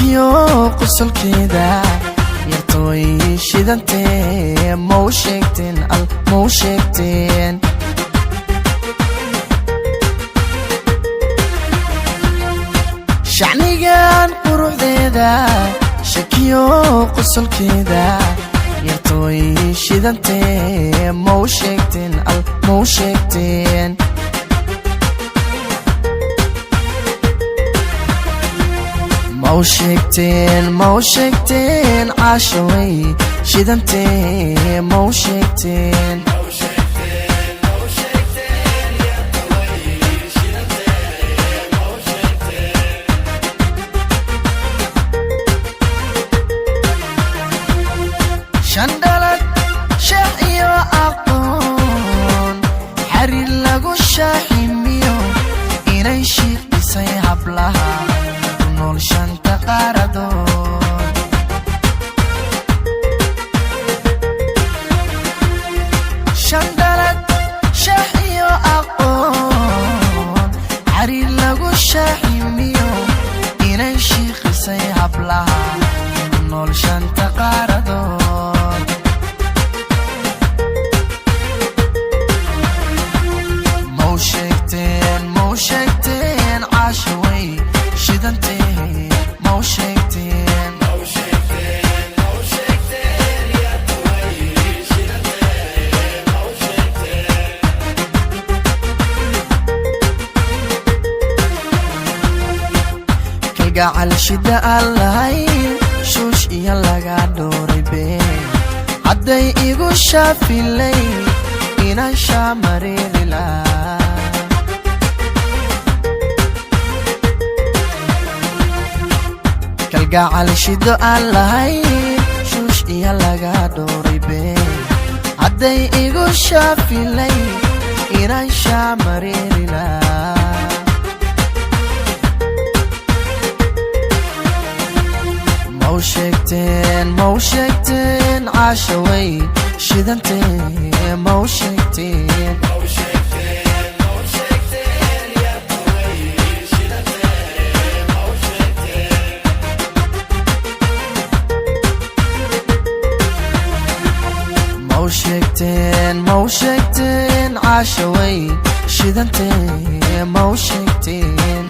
Shakiyo qosolkeeda, yartooy shidantee, mau sheegteen? Al mau sheegteen? Shacnigan quruxdeeda, shakiyo qosolkeeda, yartooy shidantee, mau sheegteen? Al mau sheegteen? Mau sheegteen? Mau sheegteen? Caashaway shidantee, mau sheegteen? Shandhalad sheekh iyo aqoon, xariir lagu shaaximiyo, inay shiiq dhisay hablaha ku nool shanta qaaradood. Shandhalad sheekh iyo aqoon, xariir lagu shaaximiyo, inay shiiqisay hablaha ku nool shanta qaaradood. Mau sheegteen? Mau sheegteen? Caashaway shidantee, mau sheegteen? Kalgacal shida aan lahayn, shuush iyo laga dhooray been, hadday igu shaafilay inaan shaamareeri lahaa. Kalgacal shido aan lahayn, shuush iyo laga dhooray been, hadday igu shaafilay inaan shaamareeri lahaa. Mau sheegteen? Mau sheegteen? Caashaway shidantee, mau sheegteen? Mau sheegteen? Mau sheegteen? Caashaway shidantee, mau sheegteen?